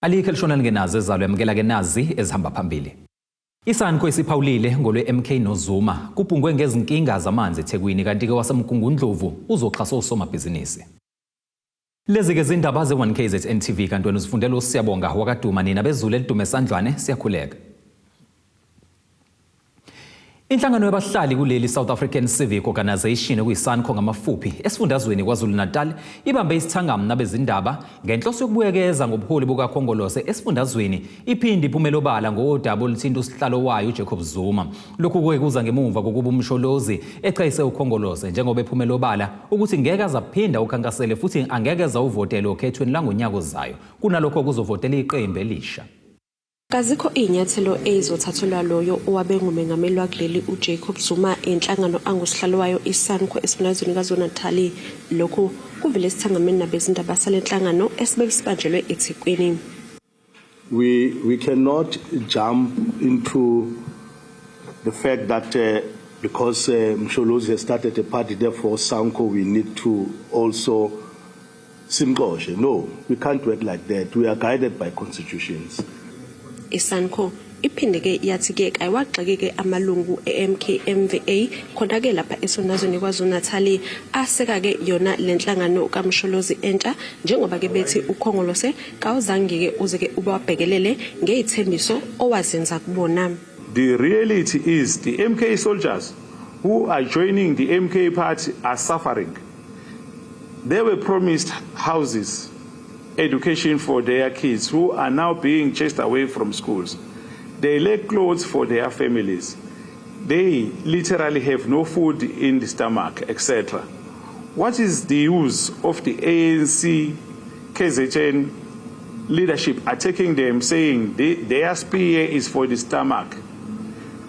Alikho elishona lingenazo ezalo, yamukela ke nazi ezihamba phambili. ISANCO isiphawulile ngolwe-MK noZuma kubhungwe ngezinkinga zamanzi eThekwini, kanti-ke waseMgungundlovu uzoxhasa osomabhizinisi. Lezi-ke zindaba ze-1KZN TV, kanti wena uzifundela uSiyabonga wakaDuma. Nina bezulu elidume esandlwane, siyakhuleka. Inhlangano yabahlali kuleli, South African Civic Organisation, okuyiSANCO ngamafuphi, esifundazweni KwaZulu-Natal ibambe isithangami nabezindaba ngenhloso yokubuyekeza ngobuholi bukaKhongolose esifundazweni, iphinde iphumele obala ngodaba oluthinta usihlalo wayo uJacob Zuma. Lokhu kuke kuza ngemuva kokuba uMsholozi echayise uKhongolose njengoba ephumele obala ukuthi ngeke azaphinda ukhankasele futhi angeke azawuvotela okhethweni langonyaka ozayo, kunalokho kuzovotela iqembu elisha. Kazikho iy'nyathelo ey'zothathelwa loyo owabe engumengameli wakuleli uJacob Zuma inhlangano angusihlalo wayo iSANCO esifundazweni KwaZulu-Natal. Lokhu kuvele esithangameni nabezindaba sale nhlangano esibe sibanjelwe eThekwini. We cannot jump into the fact that because Msholozi has started a party, therefore SANCO, we need to also simxoshe. No, we can't work like that. We are guided by constitutions. ISANCO iphinde-ke yathi-ke kayiwagxeki-ke amalungu e-MKMVA khona-ke lapha esifundazweni KwaZulu-Natal aseka-ke yona le nhlangano kaMsholozi entsha, njengoba-ke bethi uKhongolose kawuzange-ke uze-ke ubabhekelele ngey'thembiso owazenza kubona. The reality is the MK soldiers who are joining the MK party are suffering. They were promised houses, education for their kids who are now being chased away from schools. They lack clothes for their families. They literally have no food in the stomach, etc. What is the use of the ANC KZN leadership attacking them, saying their spear is for the stomach?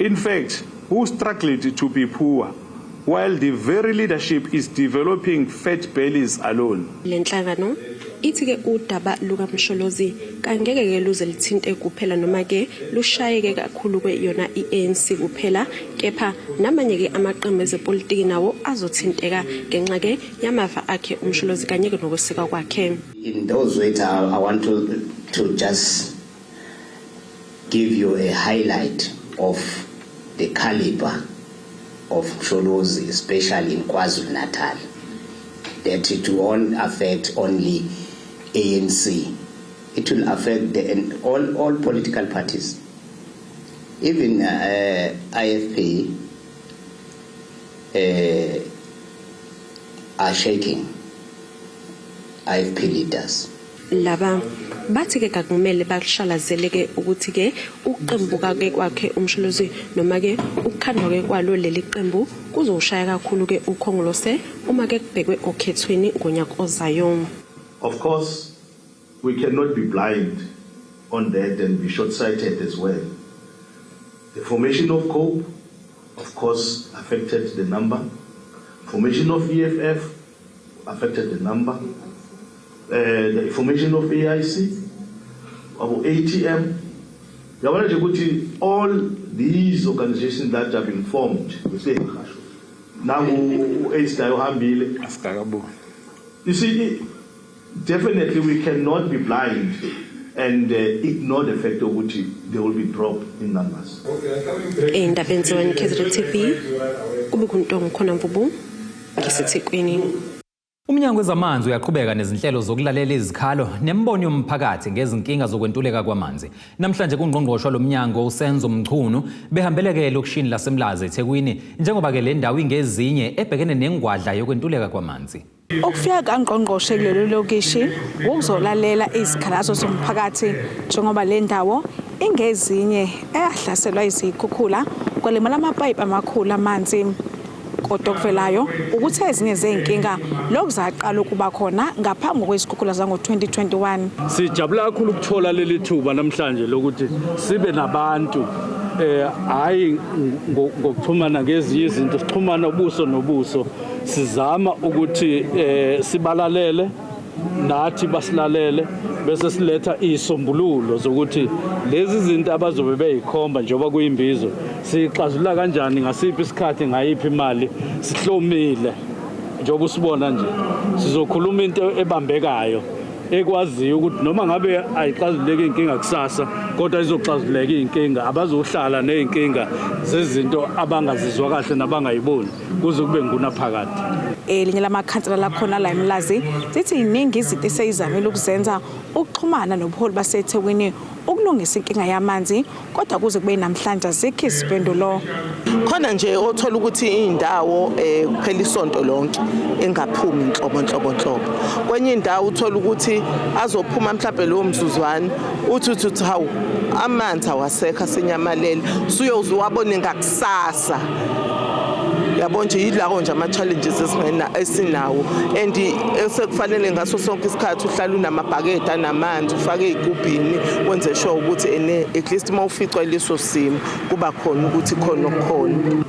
In fact, who struggled to be poor, while the very leadership is developing fat bellies alone? Le nhlangano ithi-ke udaba lukaMsholozi kangeke-ke luze lithinte kuphela noma-ke lushayeke kakhulu kweyona i-ANC kuphela, kepha namanye-ke amaqembu ezepolitiki nawo azothinteka ngenxa-ke yamava akhe uMsholozi kanye-ke nokweseka kwakhe. In those words, I want to just give you a highlight of the caliber of Msholozi, especially in KwaZulu-Natal, that it won't affect only ANC. It will affect all political parties. Even IFP are shaking, IFP leaders. Laba bathi-ke kakumele bashalazele-ke ukuthi-ke ukuqembuka-ke kwakhe uMsholozi noma-ke ukukhandwa-ke kwalo leli qembu kuzoshaya kakhulu-ke uKhongolose uma-ke kubhekwe okhethweni ngonyaka ozayo. Of course, we cannot be blind on that and be short-sighted as well. The formation of COPE, of course, affected the number. Formation of EFF affected the number. The formation of AIC, of ATM. Yabona nje ukuthi all these organizations that have been formed, we say, nangu u-Ace naye uhambile. Asikakaboni. You see, definitely we cannot be blind and ignore the fact ukuthi there will be drop in numbers. Ey'ndabeni ze-1 KZN TV, kube kuntongo khona Mvubu, ngiseThekwini. Umnyango wezamanzi uyaqhubeka nezinhlelo zokulalela izikhalo nemibono yomphakathi ngezinkinga zokwentuleka kwamanzi. Namhlanje kungqongqoshe lo mnyango uSenzo Mchunu behambeleke elokishini laseMlazi eThekwini, njengoba ke le ndawo ingezinye ebhekene nengwadla yokwentuleka kwamanzi. Ukufika kangqongqoshe kulelo lokishi ukuzolalela izikhalazo zomphakathi, njengoba le ndawo ingezinye eyahlaselwa izikhukhula kwalimala amapayipi amakhulu amanzi. Kodwa okuvelayo ukuthi ezinye zey'nkinga lokhu zaqala ukuba khona ngaphambi kwezikhukhula zango-2021. Sijabula kakhulu ukuthola leli thuba namhlanje lokuthi sibe nabantu, hayi ngokuxhumana ngezinye izinto, sixhumana ubuso nobuso, sizama ukuthi sibalalele nathi basilalele, bese siletha isombululo zokuthi lezi zinto abazobe beyikhomba njengoba kuyimbizo sixazulula kanjani, ngasiphi isikhathi, ngayiphi imali. Sihlomile njengoba usibona nje, sizokhuluma into ebambekayo. Ekwaziyo ukuthi noma ngabe ayixazululeki inkinga kusasa, kodwa izoxazululeka iy'nkinga, abazohlala ney'nkinga zezinto abangazizwa kahle nabangayiboni kuze kube ngunaphakade. Elinye lamakhansela lakhona la eMlazi zithi iningi izinto eseyizamile ukuzenza ukuxhumana nobuholi baseThekwini ukulungisa inkinga yamanzi, kodwa kuze kube namhlanje azikho izimpendulo. Khona nje othola ukuthi indawo kuphela isonto lonke engaphumi nhlobo nhlobo nhlobo. Kwenye indawo uthola ukuthi azophuma mhlawumbe lowo mzuzwana, uthi uthi uthi hawu, amanzi awasekho, asenyamalele, suyoze uwabone ngakusasa. Yabo nje, yilako nje ama-challenges esinawo and esekufanele ngaso sonke isikhathi uhlale unamabhakede anamanzi, ufake ey'gubhini, wenze sure ukuthi ene at least uma uficwa leso simo kuba khona ukuthi khona okukhona.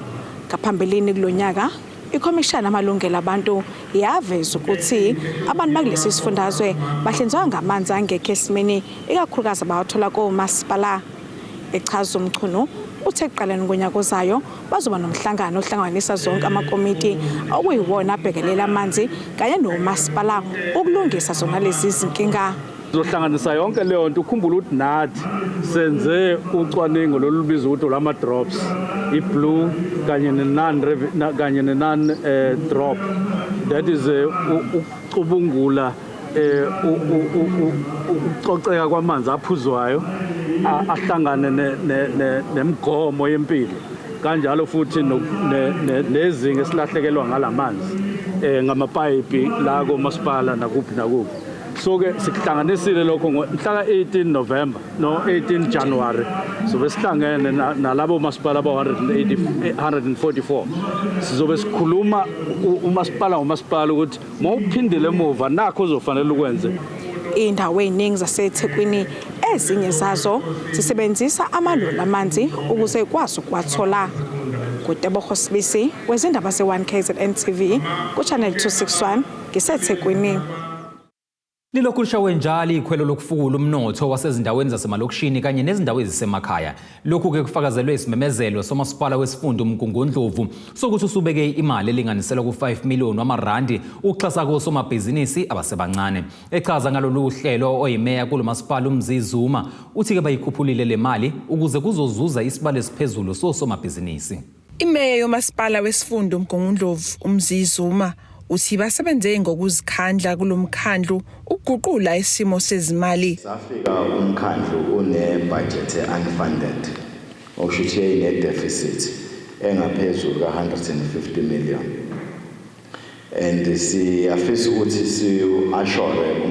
Ngaphambilini kulonyaka, ikhomishana amalungelo abantu yaveza ukuthi abantu bakulesi sifundazwe bahlinzwa ngamanzi angekho esimeni, ikakhulukazi abawathola komasipala. Echaza, uMchunu uthe ekuqaleni konyaka ozayo bazoba nomhlangano ohlanganisa zonke amakomiti okuyiwona abhekelela amanzi kanye nomasipala ukulungisa zona lezi zinkinga. Zohlanganisa yonke leyo nto. Ukhumbule ukuthi nathi senze ucwaningo lolubizwa ukuthi olama-drops, i-blue kanye ne-non kanye ne-non drop, that is ukucubungula ukucoceka kwamanzi aphuzwayo ahlangane nemigomo yempilo, kanjalo futhi nezinga esilahlekelwa ngalamanzi ngamapayipi la komasipala nakuphi nakuphi. So ke sikuhlanganisile lokho mhla ka-18 November, no 18 January, sobe sihlangene nalabo masipala aba-180 144. Sizobe sikhuluma umasipala ngomasipala ukuthi mawuphindile emuva nakho uzofanele ukwenze. Indawo ey'ningi zaseThekwini, ezinye zazo zisebenzisa amaloli amanzi ukuze kwazi ukuwathola. NguTebogo Sibisi wezindaba ze-1 KZN TV ku-Channel 261, ngiseThekwini. Lilokhu lishawe njalo ikhwelo lokufukula umnotho wasezindaweni zasemalokishini kanye nezindawo ezisemakhaya. Lokhu-ke kufakazelwe isimemezelo somasipala wesifunda uMgungundlovu sokuthi usubeke imali elinganiselwa ku-5 million wamarandi ukuxhasa kosomabhizinisi abasebancane. Echaza ngalolu hlelo, oyimeya kulo masipala uMzi Zuma uthi-ke bayikhuphulile le mali ukuze kuzozuza isibalo esiphezulu sosomabhizinisi. Imeya yomasipala wesifunda uMgungundlovu uMzi Zuma uthi basebenze ngokuzikhandla kulomkhandlu ukuguqula isimo sezimali. Safika umkhandlu une-budget e-unfunded, okusho ukuthi ine-deficit engaphezulu ka-150 million, and siyafisa ukuthi si-assure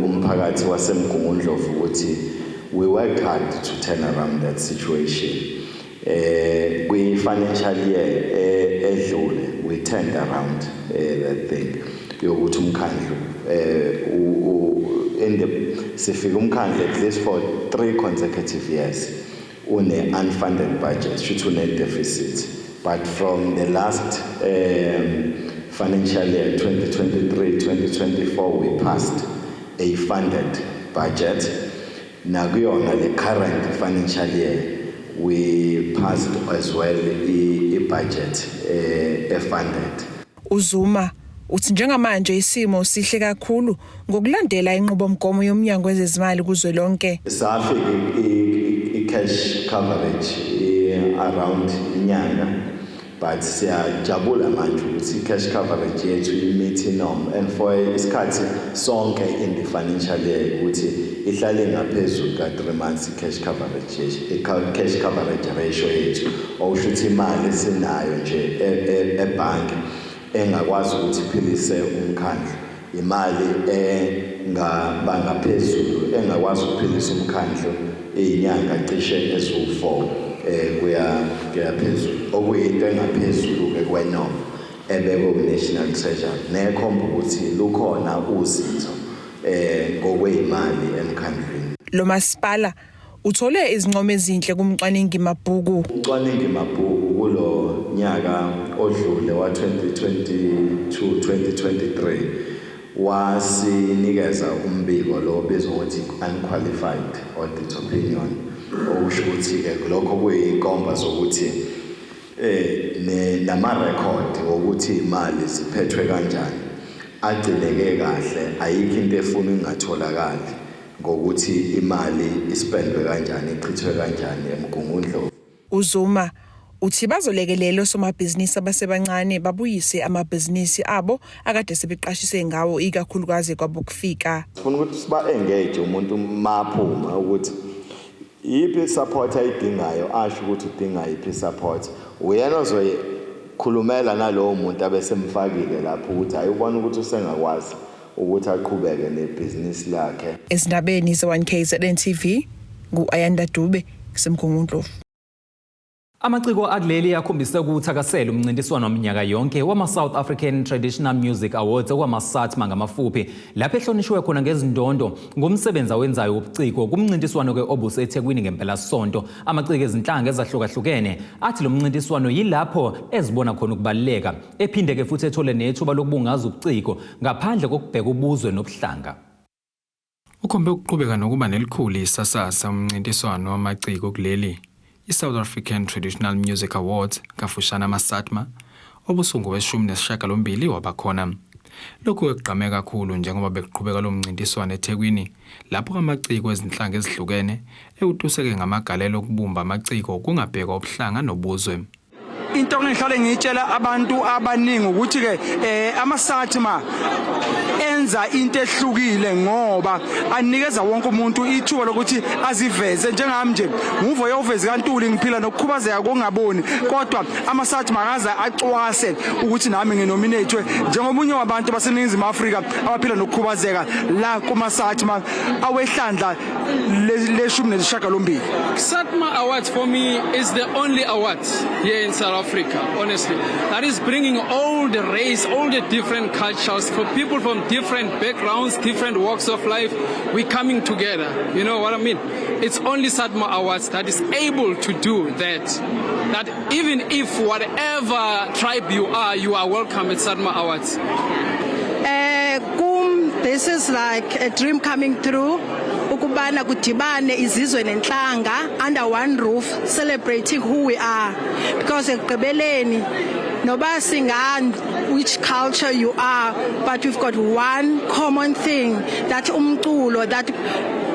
umphakathi waseMgungundlovu ukuthi we worked hard to turn around that situation. Kwi-financial year edlule we turned around that thing yokuthi umkhandlu in the sifika umkhandlu at least for 3 consecutive years une unfunded budget, shuthi une deficit, but from the last financial year 2023 2024 we passed a funded budget. Nakuyona le current financial year we passed as well i-budget e-funded. UZuma uthi njengamanje isimo sihle kakhulu ngokulandela inqubomgomo yomnyango wezezimali kuzwelonke. Safika i-cash coverage around inyanga, but siyajabula manje ukuthi i-cash coverage yethu i-meet norm and for isikhathi sonke in the financial year ukuthi ihlale ngaphezulu ka-3 months i-cash coverage yethu, i-cash coverage ratio yethu, okusho ukuthi imali esinayo nje ebhanki engakwazi ukuthi iphilise umkhandlu, imali engaba ngaphezulu engakwazi ukuphilisa umkhandlu izinyanga cishe eziwu-4 kuya phezulu, okuyinto engaphezulu ke kwe-norm ebekwe ku-National Treasury nekhomba ukuthi lukhona uzinzo ngokweyimali emkhandlwini. Lo masipala uthole izincomo ezinhle kumcwaningi mabhuku. Umcwaningi mabhuku kulo nyaka odlule wa 2022 2023 wasinikeza umbiko lo obizwa ngokuthi unqualified audit opinion, okusho ukuthi ke lokho kuyinkomba zokuthi nama record wokuthi imali ziphethwe kanjani. Agcineke kahle, ayikho into efuna ingatholakali ngokuthi imali ispendwe kanjani, ichithwe kanjani eMgungundlovu. UZuma uthi bazolekelela osomabhizinisi abasebancane babuyise amabhizinisi abo akade sebeqashise ngawo ikakhulukazi kwabokufika. Sifuna ukuthi siba-engage umuntu maphuma ukuthi iyiphi support ayidingayo, asho ukuthi udinga yiphi support. Uyena ozoyikhulumela nalowo muntu abesemfakile lapho ukuthi hayi, ubona ukuthi usengakwazi ukuthi aqhubeke nebhizinisi lakhe. Ezindabeni ze-1KZN TV, ngu-Ayanda Dube, kuseMgungundlovu. Amaciko akuleli akhombise ukuthakasela umncintiswano waminyaka yonke wama-South African Traditional Music Awards, okwama-SATMA ngamafuphi, lapho ehlonishiwe khona ngezindondo ngomsebenzi awenzayo wobuciko kumncintiswano-ke obuseThekwini ngempelasonto. Amaciko ezinhlanga ezahlukahlukene athi lo mncintiswano yilapho ezibona khona ukubaluleka, ephinde-ke futhi ethole nethuba lokubungaza ubuciko ngaphandle kokubheka ubuzwe nobuhlanga. Ukhombe ukuqhubeka nokuba nelikhulu isasasa umncintiswano wamaciko kuleli, i-South African Traditional Music Awards, kafushane ama-SATMA, obusungoweshumi nesishiyagalombili wabakhona. Lokhu kugqame kakhulu njengoba bekuqhubeka lo mncintiswano eThekwini, lapho amaciko ezinhlanga ezihlukene ewutuseke ngamagalelo okubumba amaciko kungabhekwa ubuhlanga nobuzwe. Into engihlale ngiyitshela abantu abaningi ukuthi ke ama-SATMA enza into ehlukile ngoba anikeza wonke umuntu ithuba lokuthi aziveze. Njengami nje nguVoyo Uvezi kaNtuli, ngiphila nokukhubazeka kokungaboni, kodwa ama-SATMA akaze acwase ukuthi nami nginominatwe njengomunye wabantu baseNingizimu Afrika abaphila nokukhubazeka la kuma-SATMA awehlandla le-18. SATMA Awards for me is the only award here in South Africa, honestly. That is bringing all the race, all the different cultures, for people from different backgrounds, different walks of life, we coming together. You know what I mean? It's only SATMA Awards that is able to do that. That even if whatever tribe you are welcome at SATMA Awards. Kum this is like a dream coming through ukubana kudibane izizwe nenhlanga under one roof, celebrating who we are, because ekugqibeleni noba singa which culture you are, but we've got one common thing, that umculo that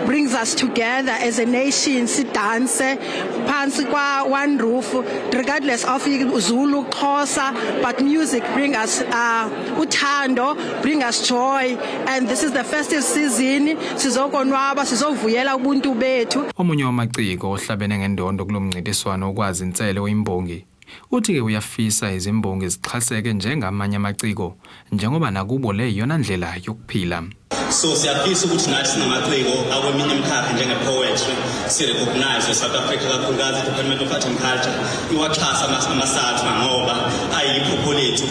brings us together as a nation, sidanse phansi kwa one roof regardless of Zulu, Xhosa, but music bring us uthando, bring us joy, and this is the festive season, sizokonwaba, sizovuyela ubuntu bethu. Omunye wamaciko ohlabene ngendondo kulo mncintiswano, uKwazi Nsele oyimbongi, uthi-ke uyafisa izimbongi zixhaseke njengamanye amaciko njengoba nakubo le iyona ndlela yokuphila. So siyafisa ukuthi nathi singamaciko akweminye imikhakha njenge-poetry si-recognize e-South Africa, kakhulukazi i-Department of Art and Culture iwaxhasa ama-SATMA ngoba ayiphupho lethu,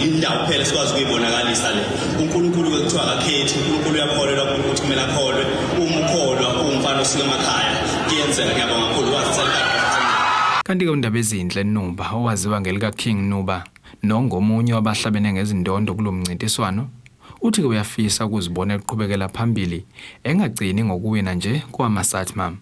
indawo kuphela sikwazi ukuyibonakalisa le. UNkulunkulu-ke kuthiwa akakhethi, uNkulunkulu uyakholelwa ukuthi kumele akholwe. Uma ukholwa uwumfana osuka emakhaya, kuyenzeka. Ngiyabonga kakhulu, Kwazi. Kanti-ke uNdabezinhle Nuba, owaziwa ngelika-King Nuba nongomunye wabahlabene ngezindondo kulo mncintiswano, uthi-ke uyafisa ukuzibona eqhubekela phambili, engagcini ngokuwina nje kwama-SATMA.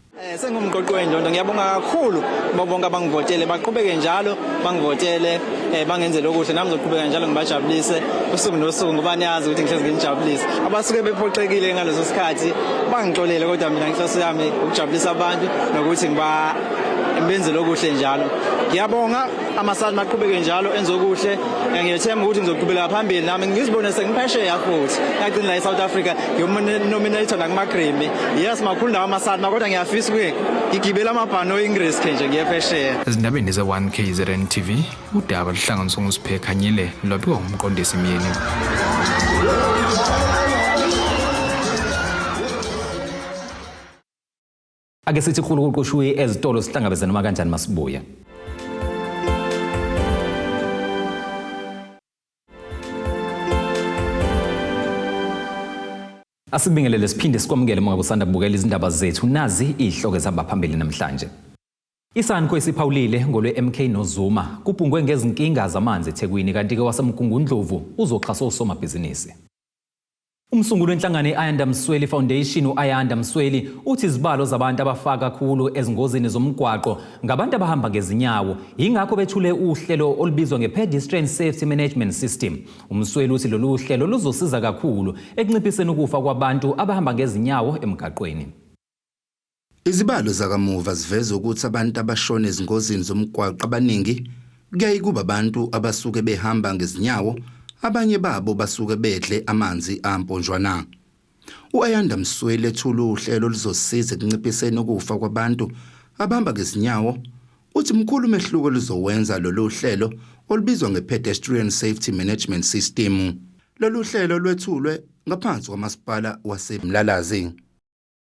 Sengumqoqi wendondo. Ngiyabonga kakhulu kubo bonke abangivotele, baqhubeke njalo bangivotele, bangenzele okuhle, nami ngizoqhubeka njalo ngibajabulise usuku nosuku ngoba niyazi ukuthi ngihlezi nginijabulise. Abasuke bephoxekile ngaleso sikhathi bangixolele, kodwa mina inhloso yami ukujabulisa abantu nokuthi ngiba benzele okuhle njalo. Ngiyabonga, ama-SATMA aqhubeke njalo enze okuhle. Ngiyethemba ukuthi ngizoqhubekela phambili nami ngizibone sengiphesheya futhi, ngagcina la e-South Africa ngiyonominate nakuma-Grammy. Yes, makhulu nawo ama-SATMA, kodwa ngiyafisa ukuye ngigibele amabhanoyi ingrisk nje ngiye phesheya. Ezindabeni ze-1 KZN TV, udaba luhlanganiswa nguSiphe Khanyile, lwabikwa ngumqondisi Myeni. Ake sithi khulu kuqoshuwe ezitolo, sihlangabeze noma kanjani masibuya. Asikubingelele siphinde sikwamukele uma ngabe usanda kubukela izindaba zethu. Nazi izihloko ezihamba phambili namhlanje. ISANCO isiphawulile ngolwe-MK noZuma, kubhungwe ngezinkinga zamanzi eThekwini, kanti-ke waseMgungundlovu uzoxhasa osomabhizinisi. Umsunguli wenhlangano i-Ayanda Msweli Foundation u-Ayanda Msweli uthi izibalo zabantu abafa kakhulu ezingozini zomgwaqo ngabantu abahamba ngezinyawo, yingakho bethule uhlelo olubizwa nge-Pedestrian Safety Management System. UMsweli uthi lolu hlelo luzosiza kakhulu ekunciphiseni ukufa kwabantu abahamba ngezinyawo emgaqweni. Izibalo zakamuva ziveza ukuthi abantu abashona ezingozini zomgwaqo abaningi kuyaye kuba abantu abasuke behamba ngezinyawo, abanye babo basuke bedle amanzi amponjwana. U-Ayanda Msweli ethula uhlelo oluzosiza ekunciphiseni ukufa kwabantu abahamba ngezinyawo, uthi mkhulu umehluko oluzowenza lolu hlelo olubizwa nge-Pedestrian Safety Management System. Lolu hlelo lwethulwe ngaphansi kwamasipala waseMlalazi.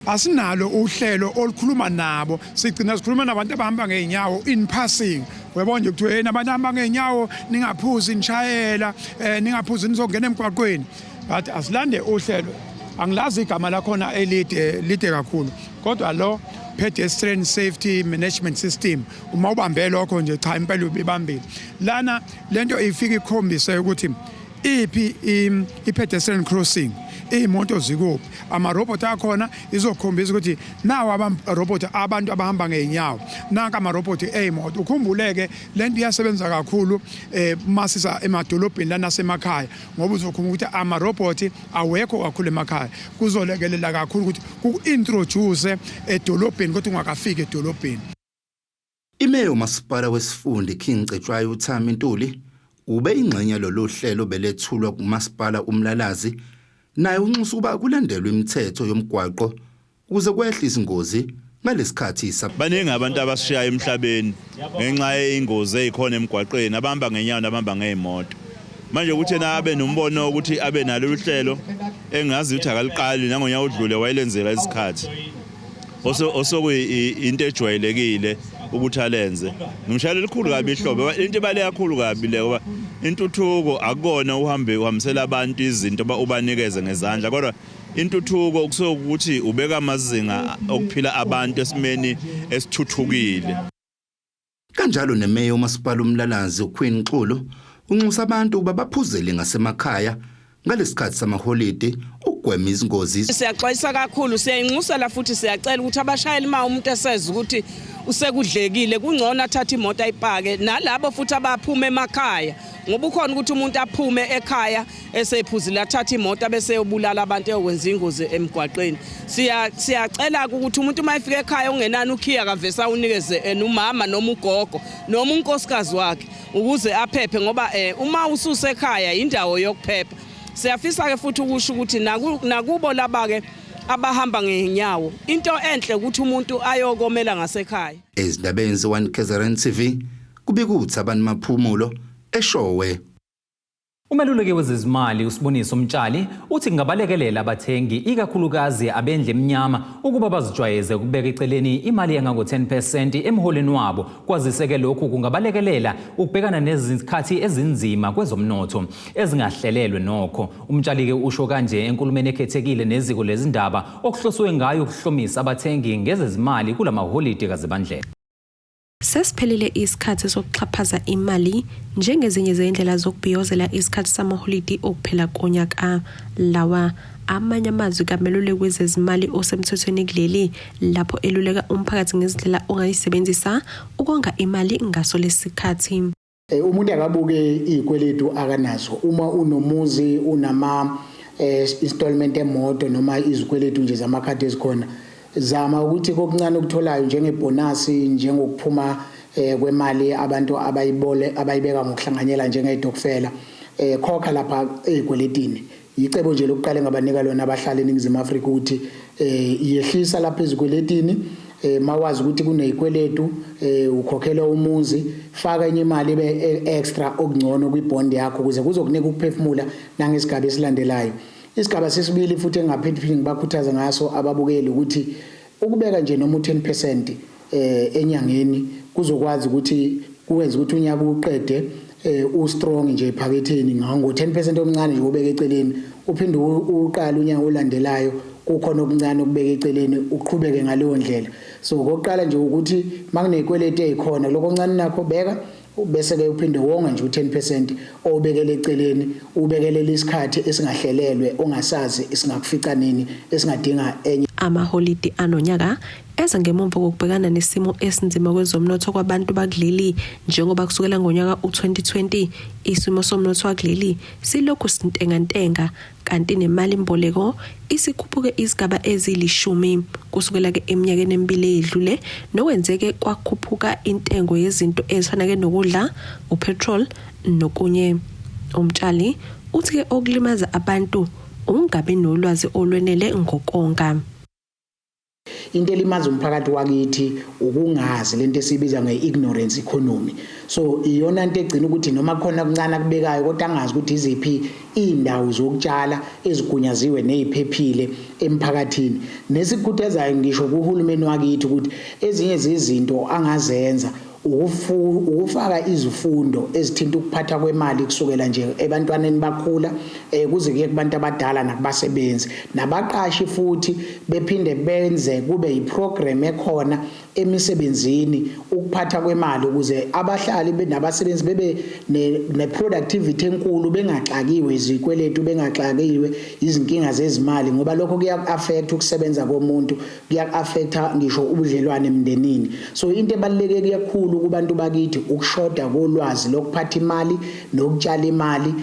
Asinalo uhlelo olukhuluma nabo, sigcina sikhuluma nabantu abahamba ngey'nyawo in passing. Uyabona nje kuthiwa yena abantu abahamba ngey'nyawo ningaphuzi nishayela, ningaphuzi nizongena emgwaqweni, but asilande uhlelo. Angilazi igama lakhona elide lide kakhulu, kodwa lo Pedestrian Safety Management System, uma ubambe lokho nje, cha, impela ubibambile lana. Lento ifika ikhombise ukuthi iphi i-pedestrian crossing, iy'moto zikuphi, amarobhothi akhona. Izokhombisa ukuthi nawo amarobhothi abantu abahamba ngey'nyawo, nanka amarobhothi ey'moto. Ukhumbuleke le nto iyasebenza kakhulu masisa emadolobheni lanasemakhaya, ngoba uzokhumbula ukuthi amarobhothi awekho kakhulu emakhaya. Kuzolekelela kakhulu ukuthi ku-introduce edolobheni kodwa ungakafiki edolobheni. Imeya umasipala wesifunda King Cetshwayo uThami Ntuli ube ingxenye lolu hlelo belethulwa kumasipala uMlalazi, naye unxusa ukuba kulandelwe imithetho yomgwaqo ukuze kwehle izingozi ngalesikhathi. Baningi abantu abasishiyayo emhlabeni ngenxa yey'ngozi ey'khona emgwaqeni, abahamba ngenyawo nabahamba ngey'moto. Manje ukuthi yena abe nombono wokuthi abe nalo hlelo, engazi ukuthi akaliqali, nangonyaka odlule wayelenzela isikhathi osokuyinto ejwayelekile ukuthi alenze. Ngimshayela elikhulu kabi ihlobo, into ebaluleke kakhulu kabi le, ngoba intuthuko akukona uhambe uhambisela abantu izinto ubanikeze ngezandla, kodwa intuthuko kusuke ukuthi ubeka amazinga okuphila abantu esimeni esithuthukile. Kanjalo nemeya umasipala uMlalazi uQueen Xulu unxusa abantu ukuba baphuzele ngasemakhaya ngalesikhathi samaholide ukugwema izingozi. Siyaxwayisa kakhulu, siyayinxusela futhi siyacela ukuthi abashayeli, uma umuntu eseza ukuthi usekudlekile, kungcono athathe imoto ayipake, nalabo futhi abaphuma emakhaya, ngoba ukhona ukuthi umuntu aphume ekhaya esephuzile, athathe imoto abese eyobulala abantu, eyokwenza ingozi emgwaqeni. Siyacela ukuthi umuntu uma efika ekhaya, ungenani ukhiya kavese awunikeze umama noma ugogo noma unkosikazi wakhe ukuze aphephe, ngoba uma ususekhaya indawo yokuphepha. Siyafisa ke futhi ukusho ukuthi nakubo laba ke abahamba ngezinyawo, into enhle ukuthi umuntu ayokomela ngasekhaya. Ezindabeni ze-1 KZN TV, kubika uThabani Maphumulo eShowe. Umeluleki wezezimali uSiboniso Mtshali uthi kungabalekelela abathengi, ikakhulukazi abendle emnyama, ukuba bazijwayeze ukubeka eceleni imali engango-10% emholweni wabo, kwazise-ke lokhu kungabalekelela ukubhekana nezikhathi ezinzima kwezomnotho ezingahlelelwe. Nokho uMtshali-ke usho kanje enkulumeni ekhethekile neziko lezindaba okuhloswe ngayo ukuhlomisa abathengi ngezezimali kulamaholide kaZibandlela. Sesiphelile isikhathi sokuxhaphaza imali njengezinye zezindlela zokubhiyozela isikhathi samaholidi okuphela konyaka. Lawa amanye amazwi kameluleki wezezimali osemthethweni kuleli lapho eluleka umphakathi ngezindlela ongayisebenzisa ukonga imali ngaso lesikhathi. Umuntu akabuke izikweletu akanazo. Uma unomuzi, unama installment emoto noma izikweletu nje zamakhadi ezikhona, zama ukuthi kokuncane okutholayo njengebhonasi, njengokuphuma kwemali abantu abayibole abayibeka ngokuhlanganyela njengezitokfela, khokha lapha ezikweletini. Icebo nje lokuqala engabanika lona abahlali eNingizimu Afrika ukuthi yehlisa lapha ezikweletini. Mawazi ukuthi kunezikweletu, ukhokhela umuzi, faka enye imali ibe extra okungcono kwibond yakho ukuze kuzokunika ukuphefumula nangesigaba esilandelayo. Isigaba sesibili futhi engaphethi ngibakhuthaza ngaso ababukeli ukuthi ukubeka nje noma u10% enyangeni kuzokwazi ukuthi kuwenza ukuthi unyaka uqede u-strong nje ephaketheni ngo 10% omncane nje ubeke eceleni, uphinde uqale unyaka olandelayo kukhona okuncane okubeka eceleni, uqhubeke ngaleyo ndlela. So okokuqala nje ukuthi makunezikweletu ezikhona, lokho okuncane nakho beka. Bese ke uphinde wonge nje u10% owubekele eceleni, ubekelele isikhathi esingahlelelwe ongasazi esingakufica nini, esingadinga enye. Amaholidi anonyaka eza ngemumva kokubhekana nesimo esinzima kwezomnotho kwabantu bakuleli, njengoba kusukela ngonyaka u-2020 isimo somnotho wakuleli silokhu sintengantenga, kanti nemali mboleko isikhuphuke izigaba ezilishumi kusukela-ke eminyakeni emibili eyedlule, nokwenzeke kwakhuphuka intengo yezinto ezifana-ke nokudla, upetrol nokunye. Umtshali uthi-ke okulimaza abantu ukungabi nolwazi olwenele ngokonga. Into elimaza umphakathi wakithi ukungazi, lento esiyibiza nge-ignorance economy. So iyona nto egcina ukuthi noma khona kuncane akubekayo, kodwa angazi ukuthi iziphi iy'ndawo zokutshala ezigunyaziwe ney'phephile emphakathini. Nesikukhuthazayo ngisho kuhulumeni wakithi ukuthi ezinye zezinto angazenza ukufaka izifundo ezithinta ukuphatha kwemali kusukela nje ebantwaneni bakhula kuze kuye kubantu abadala nakubasebenzi nabaqashi, futhi bephinde benze kube yiprogram ekhona emisebenzini ukuphatha kwemali, ukuze abahlali nabasebenzi bebe ne-productivity enkulu, bengaxakiwe izikweletu, bengaxakiwe izinkinga zezimali, ngoba lokho kuya-affect ukusebenza komuntu, kuya-affecta ngisho ubudlelwane emndenini. So into ebaluleke kakhulu kubantu bakithi ukushoda kolwazi lokuphatha imali nokutshala imali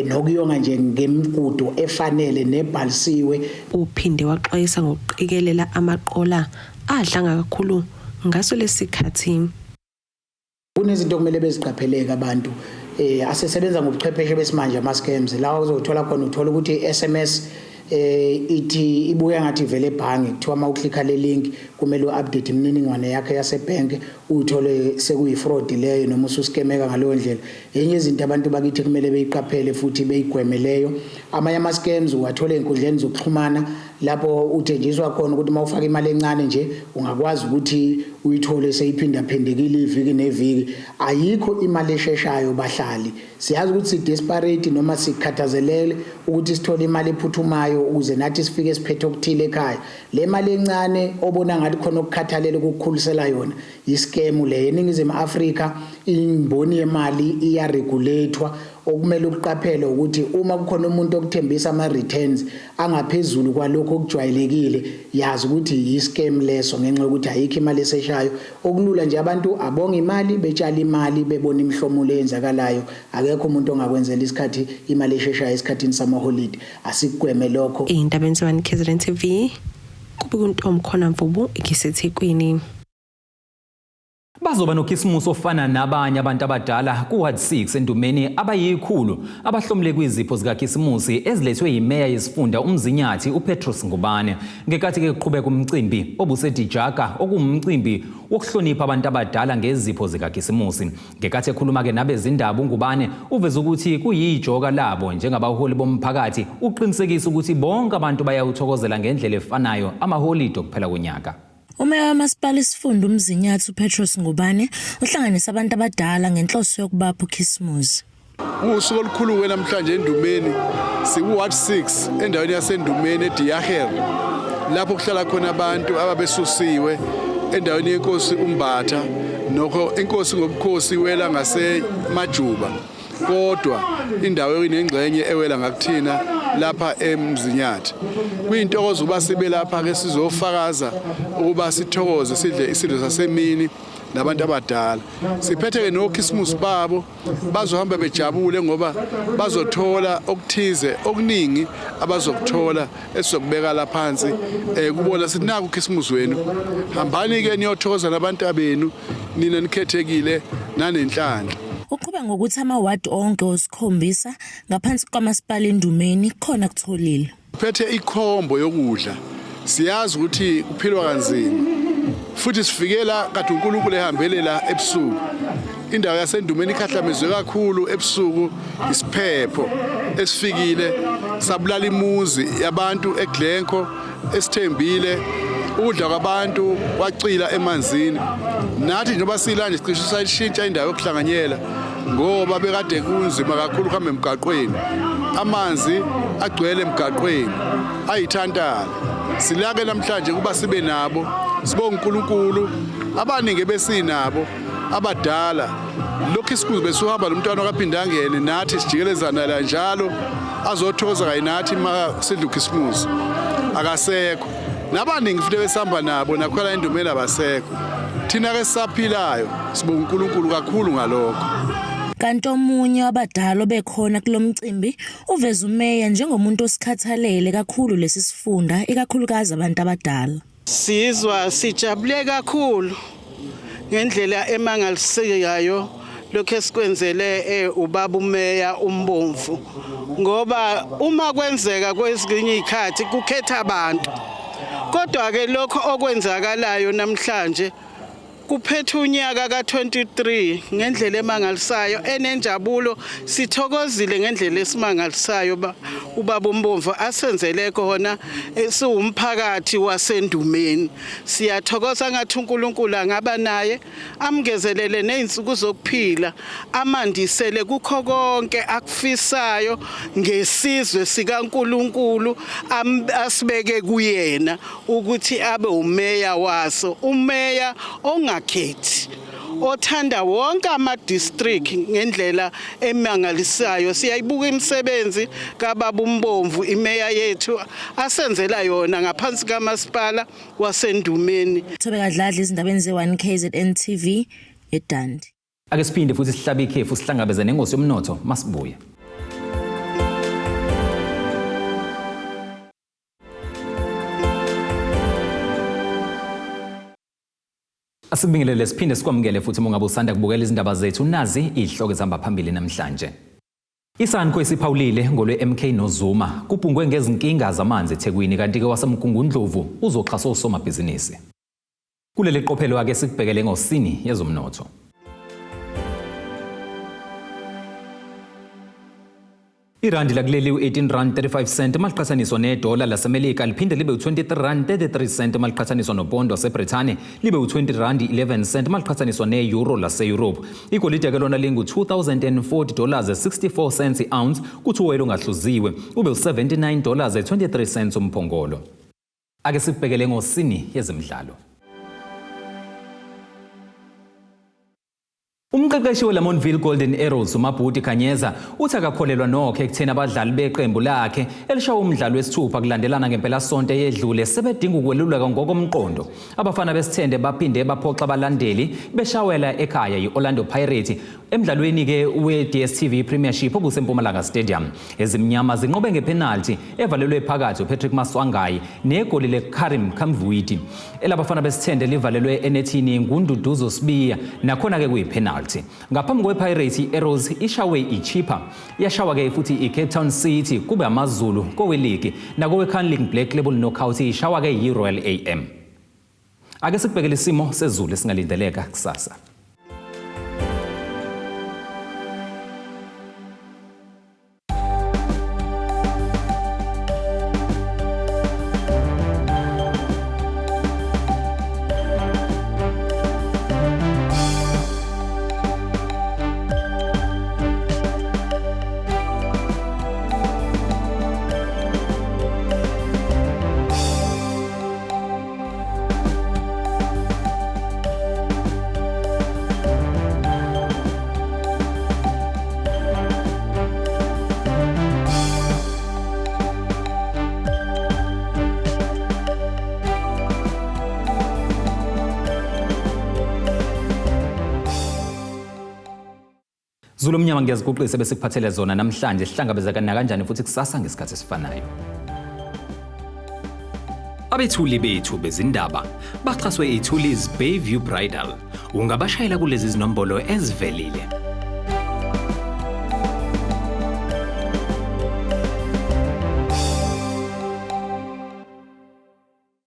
nokuyonga nje ngemigudu efanele nebhalisiwe. Uphinde waxwayisa ngokuqikelela amaqola adlanga kakhulu ngaso lesikhathi. Kunezinto okumele beziqapheleke abantu asesebenza ngobuchwepheshe besimanje, ama-scams la uzothola khona, uthola ukuthi i-SMS ithi ibuya ngathi ivele ebhange, kuthiwa uma uklikha le link kumele u-update imininingwane yakho yasebhenki, uyithole sekuyi-fraud leyo noma ususkemeka ngaleyo ndlela. Enye izinto abantu bakithi kumele beyiqaphele futhi beyigweme leyo. Amanye ama-scams uwathola ey'nkundleni zokuxhumana, lapho uthenjiswa khona ukuthi uma ufaka imali encane nje ungakwazi ukuthi uyithole seyiphindaphindekile iviki neviki. Ayikho imali esheshayo, bahlali. Siyazi ukuthi si-desperate noma sikhathazelele ukuthi sithole imali ephuthumayo ukuze nathi sifike siphethe okuthile ekhaya. Le mali encane obona ngathi khona okukhathalela ukukukhulisela yona, i-scam le. ENingizimu Afrika imboni yemali iyaregulethwa. Okumele ukuqaphele ukuthi uma kukhona umuntu okuthembisa ama-returns angaphezulu kwalokho okujwayelekile, yazi ukuthi yi-scam leso, ngenxa yokuthi ayikho imali eseshayo. Okulula nje, abantu abonga imali, betshala imali, bebona imihlomulo eyenzakalayo. Akekho umuntu ongakwenzela isikhathi imali esheshayo esikhathini samaholidi. Asikugweme lokho. Ey'ndabeni ze-1 KZN TV, kube kuntombi khona Mvubu, ngiseThekwini. Bazoba nokhisimusi ofana nabanye abantu abadala ku-Ward 6 eNdumeni abayikhulu abahlomule kwizipho zikakhisimusi ezilethwe yimeya yesifunda uMzinyathi uPetros Ngubane. Ngenkathi-ke kuqhubeka umcimbi obuseDijaka, okuwumcimbi wokuhlonipha abantu abadala ngezipho zikakhisimusi. Ngenkathi ekhuluma-ke nabezindaba, uNgubane uveze ukuthi kuyijoka labo njengabaholi bomphakathi uqinisekisa ukuthi bonke abantu bayawuthokozela ngendlela efanayo amaholidi okuphela konyaka. Umeya wamasipala isifunda uMzinyathi uPetros Ngubane uhlanganisa abantu abadala ngenhloso yokubapha ukhisimusi. Usuku olukhulu-ke namhlanje eNdumeni, siku-Ward 6 endaweni yaseNdumeni eDiaher, lapho kuhlala khona abantu ababesusiwe endaweni yenkosi uMbatha. Nokho inkosi ngobukhosi iwela ngaseMajuba, kodwa indawo inengxenye ewela ngakuthina lapha eMzinyathi. Kuyintokozo ukuba sibe lapha-ke sizofakaza ukuba sithokoze, sidle isidlo sasemini nabantu abadala. Siphethe-ke nokhisimusi babo, bazohamba bejabule ngoba bazothola okuthize okuningi abazokuthola esizokubeka la phansi kubona sithi naku ukhisimusi wenu, hambani-ke niyothokoza nabantu abenu, nina nikhethekile nanenhlanhla. Uqhube ngokuthi amawadi onke osikhombisa ngaphansi kwamasipala eNdumeni khona kutholile. Phethe ikhombo yokudla, siyazi ukuthi kuphilwa kanzima futhi sifikela kade uNkulunkulu ehambele la ebusuku. Indawo yaseNdumeni ikhahlamezwe kakhulu ebusuku isiphepho esifikile sabulala imuzi yabantu eGlencoe, esithembile ukudla kwabantu kwacwila emanzini. Nathi njengoba silanje sicishe sayishintsha indawo yokuhlanganyela ngoba bekade kunzima kakhulu kuhamba emgaqweni, amanzi agcwele emgaqweni ayithantala. Silake namhlanje kuba sibe nabo, sibonga uNkulunkulu. Abaningi besinabo abadala Lokhu isikuze besuhamba lo mntwana kaPhindangene nathi sijikelezana la njalo azothokoza kanye nathi ma sidla ukhisimusi. Akasekho. Nabaningi futhi besihamba nabo nakhona endumeni abasekho. Thina ke sisaphilayo sibonga uNkulunkulu kakhulu ngalokho. Kanti omunye wabadala obekhona kulo mcimbi uveza umeya njengomuntu osikhathalele kakhulu lesi sifunda ikakhulukazi abantu abadala. Sizwa sijabule kakhulu ngendlela emangalisayo lokho esikwenzele ubaba umeya uMbomvu, ngoba uma kwenzeka kwezinye izikhathi kukhetha abantu, kodwa ke lokho okwenzakalayo namhlanje kuphethe unyaka ka-23 ngendlela emangalisayo enenjabulo. Sithokozile ngendlela esimangalisayo ubaba uMbomvu asenzele khona siwumphakathi waseNdumeni. Siyathokoza ngathi uNkulunkulu angaba naye amngezelele nezinsuku zokuphila, amandisele kukho konke akufisayo ngesizwe sikaNkulunkulu asibeke kuyena ukuthi abe umeya waso, umeya ongakhethi, othanda wonke ama-district ngendlela emangalisayo. Siyayibuka imisebenzi kababa uMbomvu, imeya yethu, asenzela yona ngaphansi kamasipala waseNdumeni. Thobeka Dladla ezindabeni ze-1 KZN TV eDundee. Ake siphinde futhi sihlabe ikhefu sihlangabeze nengosi yomnotho masibuye. Asikubingelele siphinde sikwamukele futhi uma ungabe usanda kubukela izindaba zethu, nazi izihloko ezihamba phambili namhlanje. ISANCO isiphawulile ngolwe-MK noZuma kubhungwe ngezinkinga zamanzi eThekwini, kanti-ke waseMgungundlovu uzoxhasa osomabhizinisi. Kuleli qophelo ake sikubhekele ngosini yezomnotho. Irandi lakuleli u-18 rand 35 cent maliqhathaniswa nedola laseMelika, liphinde libe u-23 rand 33 cent maliqhathaniswa nopondo waseBrithani, libe u-20 rand 11 cent maliqhathaniswa ne-euro lase-Europe. Igolide ke lona lingu-2040 dollars 64 cents i-ounce, kuthi uwoyela ongahluziwe ube u-79 dollars 23 cents umphongolo. Ake sikubhekele ngosini yezemidlalo. Umqeqeshi weLamontville Golden Arrows uMabhuti Khanyeza uthi akakholelwa nokho ekutheni abadlali beqembu lakhe elishawa umdlalo wesithupha kulandelana ngempelasonto eyedlule sebedinga ukweluleka ngokomqondo. Abafana besithende baphinde baphoxa abalandeli beshawela ekhaya yi-Orlando Pirates emdlalweni-ke we-DStv Premiership obuseMpumalanga Stadium. Ezimnyama zinqobe ngepenalty evalelwe phakathi uPatrick Maswangayi negoli leKarim Kamvuiti. Elabafana besithende livalelwe enethini nguNduduzo Sibiya, nakhona-ke kuyipenalty. Ngaphambi kwe-Pirates, i-Arrows ishawe iChippa, yashawa-ke futhi i-Cape Town City, kube AmaZulu koweligi, nakowe-Carling Black Label Knockout ishawa-ke yi-Royal AM. Ake sikubhekele isimo sezulu esingalindeleka kusasa. Zulu omnyama, ngiyaziguqisa besikuphathele zona namhlanje. Sihlangabezana kanjani futhi kusasa ngesikhathi esifanayo. Abethuli bethu bezindaba baxhaswe iThulis Bayview Bridal. Ungabashayela kulezi zinombolo ezivelile.